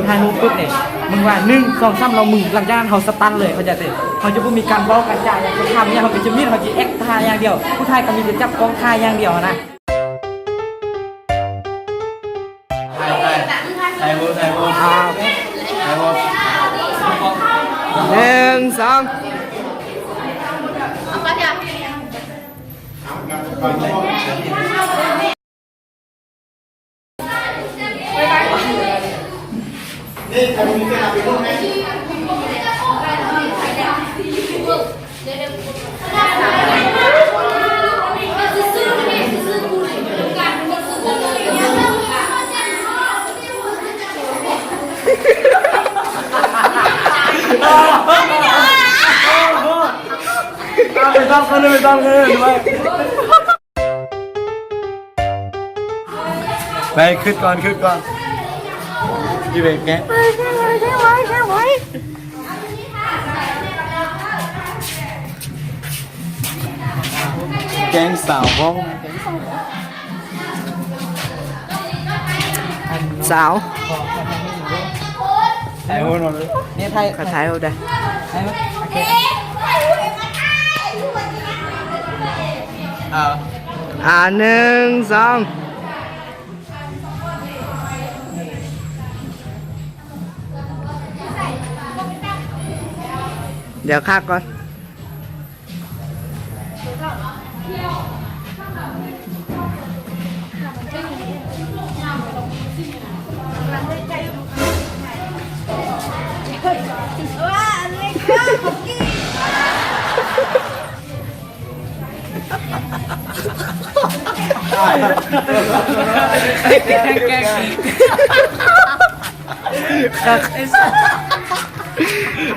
ງຖ່າຍຮູບປຶບນີ້ ມຶງວ່າ ໜຶ່ງ ສອງ ສາມ ແລ້ວມຶງ ຫຼັງຈາກນັ້ນເຮົາສະຕັນເລີຍ ເຂົ້າໃຈຕິ? ເຮົາຈະບໍ່ມີການເວົ້າ ການຈາຫຍັງ ເຂົາກໍຈະມິດ ເຮົາຈະແອັກທ່າຢ່າງດຽວ ຜູ້ຖ່າຍກໍມີແຕ່ຈັບກ້ອງຖ່າຍຢ່າງດຽວຫັ້ນນະ. ຖ່າຍ ຖ່າຍ ຖ່າຍຮູບ ຖ່າຍຮູບ ອ່າ ຖ່າຍຮູບ ໜຶ່ງ ສອງ ໄປຕ້ອງເຂົາ ໄປຕ້ອງເຂົາ ໄປ ຄຶດກ່ອນ ຄຶດກ່ອນ ທີ່ເປັນແກະ ແກງສາວບ້ອງ ສາວ ຖ່າຍຮູບເນາະ ນີ້ຖ່າຍ ຂໍຖ່າຍຮູບໄດ້ ອ່າ ອ່າ ໜຶ່ງ ສອງ ດຽວຄັກກ່ອນ.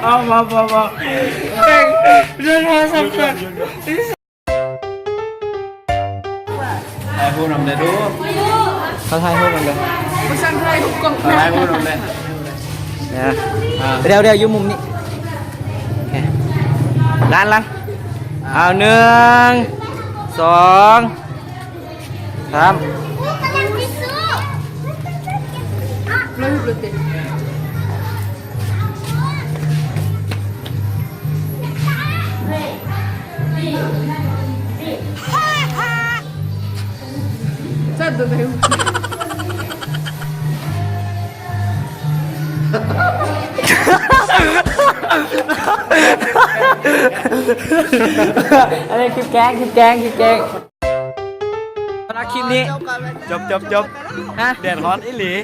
ເອົາ ມາ ມາ ມາ ແກງ ເລື່ອງໂທລະສັບກ່ອນ ຖ່າຍຮູບນຳແດ່ດູ ເຂົາຖ່າຍຮູບນຳແດ່ ບໍ່ຊັ້ນຖ່າຍຮູບກ້ອງ ເຂົາຖ່າຍຮູບນຳແດ່ ດຽວ ອ່າ ດຽວ ດຽວ ຢູ່ມຸມນີ້ ໂອເຄ ລ້ານຫຼັງ ອ່າ ເອົາ ໜຶ່ງ ສອງ ສາມ ອັນນີ້ຄລິບແກ້ງ ຄລິບແກ້ງ ຄລິບແກ້ງ. ສຳລັບຄລິບນີ້ ຈົບ ຈົບ ຈົບ ຮະ ແດດຮ້ອນອີ່ຫຼີ.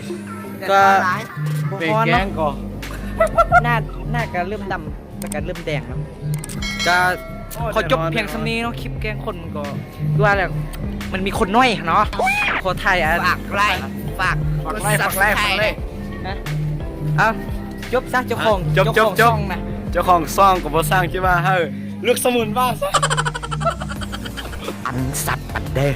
ກໍບໍ່ ເປັນ ຮ້ອນ ແກງ ເນາະ ກໍ ໜ້າ ໜ້າກໍເລີ່ມດຳ ແລ້ວກໍເລີ່ມແດງເນາະ ກໍ ໂອ້ຍ ຂໍຈົບ ແນ່ນອນ ພຽງສ່ຳນີ້ເນາະ ຄລິບແກງຄົນມັນກໍຄືວ່າແຫຼະ ມັນມີຄົນໜ້ອຍເນາະ ຂໍຖ່າຍອັນ ຝາກໄລ ຝາກ ຝາກໄລ Subscribe ຝາກໄລ ນະ ເອົາ ຈົບຊະ ເຈົ້າຂອງ ເຈົ້າຂອງຊ່ອງນະ ເຈົ້າຂອງຊ່ອງກໍບໍ່ສ້າງ ຄິດວ່າໃຫ້ລູກສະໝຸນວ່າຊະ ອັນສັດອັນເດີ.